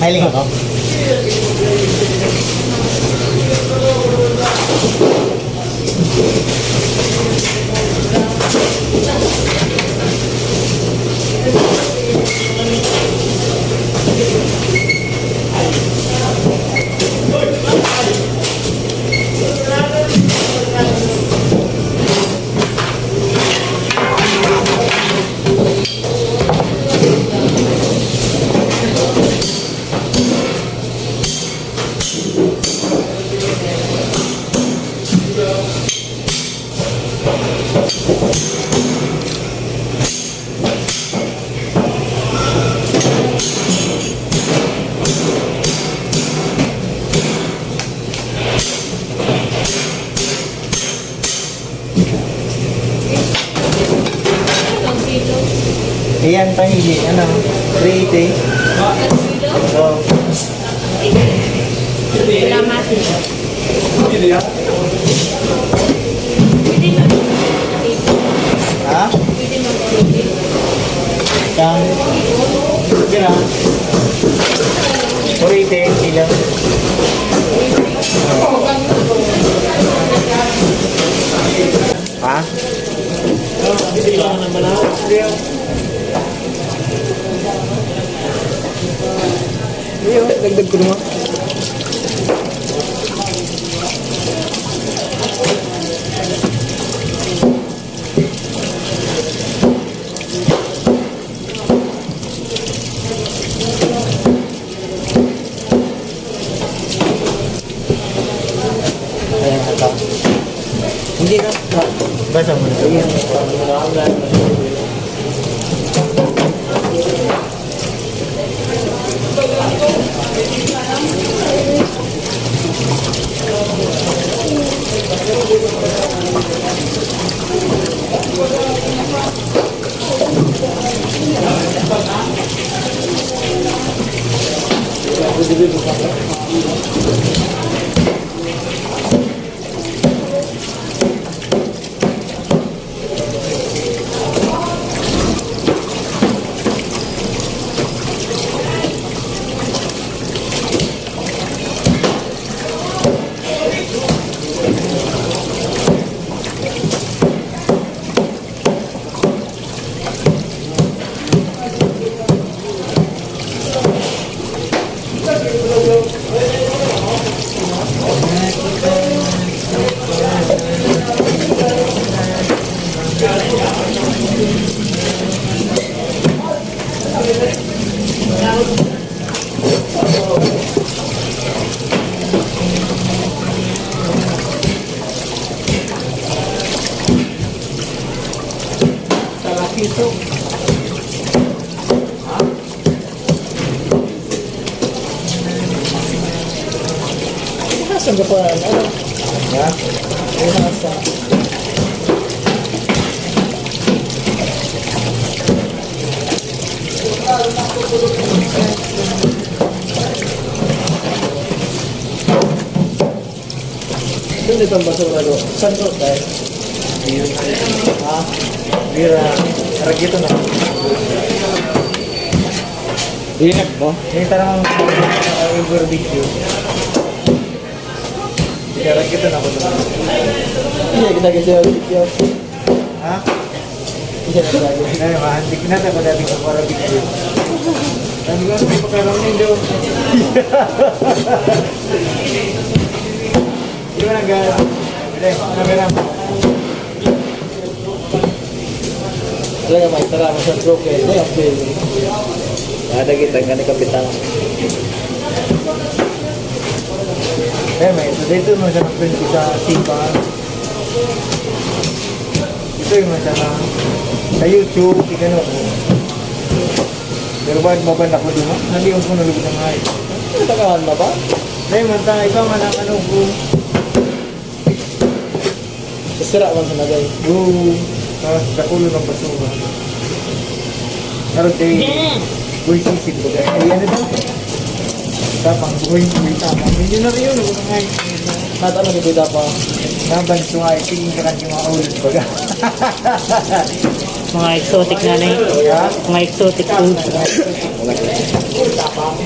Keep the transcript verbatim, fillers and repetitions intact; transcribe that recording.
Hiling ako. Iyan, pahili, ano, three eighty. Oo. Salamat. Ha? Siyang, yun ah. Purite, kilo. Ha? Iyo, dagdag ko naman. Ayan, ito. Hindi na. Basa mo na. Ayan. Talakito. Saan ka pa? Ano? Ha? Saan itong basura, lo? Saan to, tayo? Ha? Bira. Ragito na. Iyak mo? May tarang, uh, overbig yun. Kaya ragito na ako doon. Hindi, kita kasi overbig yun. Ha? Hindi, hindi. Ay, mahantik na ako dati sa para video. Sabi ko, "Ano, pagkarang nindo?" Di ba nag-, hindi, camera mo. Talaga, may tara mo sa troke, eh. Hindi, ang pwede. Ah, nakita nga ni Kapitan. Eh, may ito dito, no, sa print sa simbahan. Ito yung nasa na, sa YouTube, tignan mo. Pero bakit mabanda ko doon, ha? Naliwan ko na lubog ng ayos. Ano, tagahan mo ba? Dahil man tayo, iba man ang ano ko. Sira man sa lagay. Oo. Tapos dakulo ng basura. Pero di, uy, sisig ko dahil. Ay, ano daw? Tapang, uy, uy, tapang. Milyonaryo na ko na ngayon. Nata na dito tapang. Naban ko nga, tingin ka kan yung mga ulo, baga. Mga exotic na na eh. Ha? Mga exotic food. Tapang.